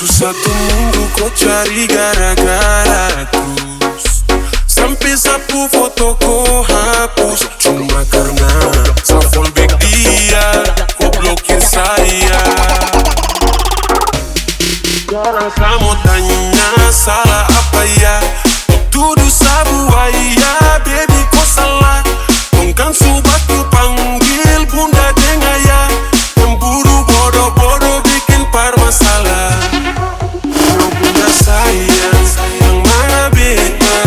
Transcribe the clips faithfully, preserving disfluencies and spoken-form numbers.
Satu minggu ko cari gara-gara trus, sampe sapu foto ko hapus, cuma karna sa follow back dia, ko blokir saya. Skarang sa mo tanya, salah apa ya? Tudu sabu ayah, baby ko salah. Kong kan su baku panggil bunda deng ayah. Cemburu bodo-bodo bikin par masalah. Bunda sayang, yang mana beta?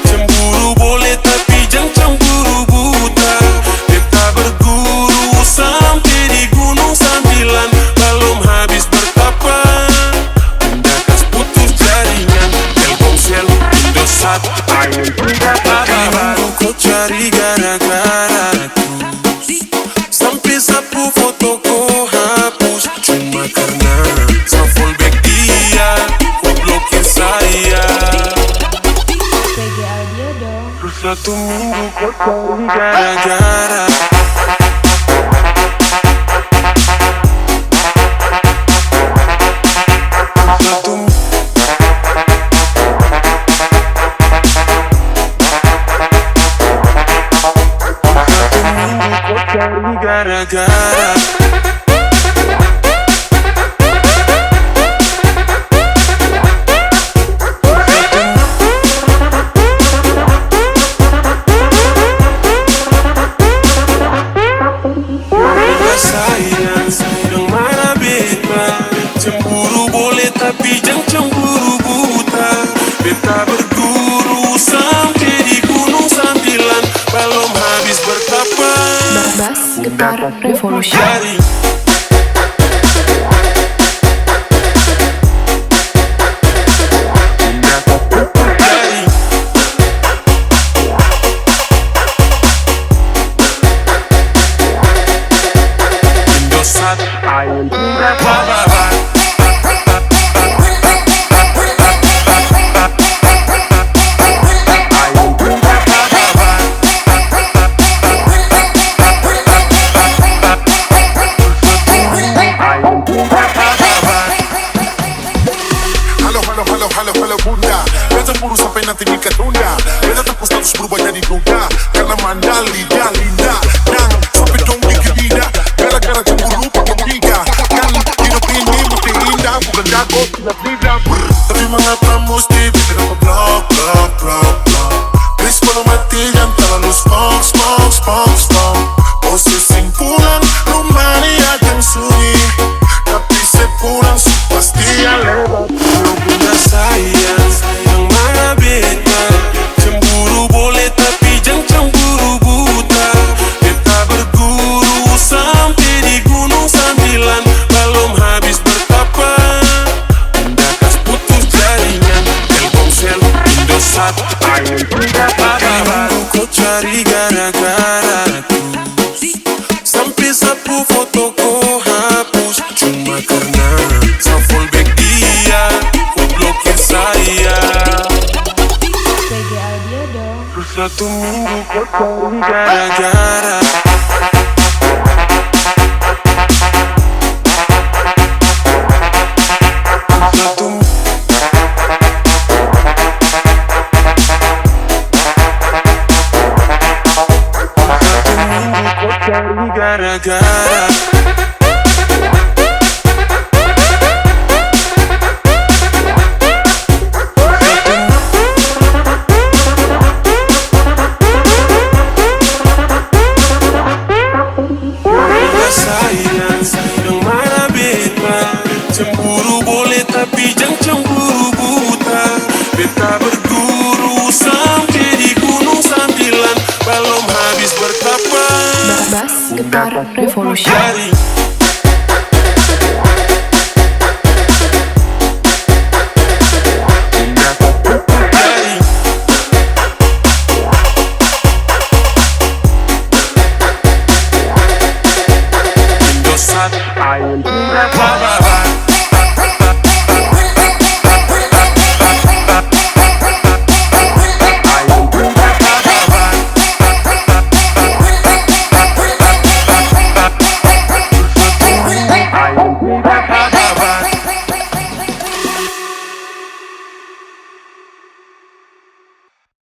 Cemburu boleh tapi jang cemburu buta. Beta berguru sampe di Gunung Sambilan, balom habis bertapa. Bunda kas putus jaringan, Telkomsel, Indosat, Ain, Tiga, Baba. Minggu ko cari gara-gara trus, sampe sapu foto ko hapus, cuma karna sa follow back dia, ko blokir saya. P G Audio dong. Satu minggu ko cari gara-gara. Satu, satu minggu ko cari gara-gara. Sayang, sayang, mana beta? Cemburu boleh, tapi jang cemburu buta. Beta berguru sampe di Gunung Sambilan, balom habis bertapa. Bas Getar Revolution. Dari Indosat, Ain, Tiga, Baba. Halo, halo, halo, halo, halo, bunda. Beta buru sampe nanti nikah tunda. Beta ta pung status berubah jadi duda. Karna mandali dia linda. Dang, sampe dong bikin bida. Gara-gara cemburu lupa kong tiga. Kan hidup ini mesti indah, bukan jago. Tapi mengapa musti bikin aku blok, blok, blok, blok? Please, kalau mati jangan terlalu spong, spong, spong, spong. Posisi pulang, rumah ni ada yang sunyi. Tapi se pulang, su pasti ya lewat. Bunda sayang, yang mana beta? Cemburu boleh, tapi jang cemburu buta. Beta berguru sampe di Gunung Sambilan, balom habis bertapa. Bunda kas putus jaringan, Telkomsel, Indosat, Ain, Tiga, Baba. Minggu ko cari gara-gara trus, sampe sapu foto ko hapus, cuma karna sa follow back dia, ko blokir saya. P G Audio dong. Satu minggu ko cari gara-gara. Satu, satu minggu ko cari gara-gara. Sayang, sayang, mana beta? Cemburu boleh, tapi jang cemburu buta. Beta berguru sampe di Gunung Sambilan, balom habis bertapa. Bas Getar Revolution. Dari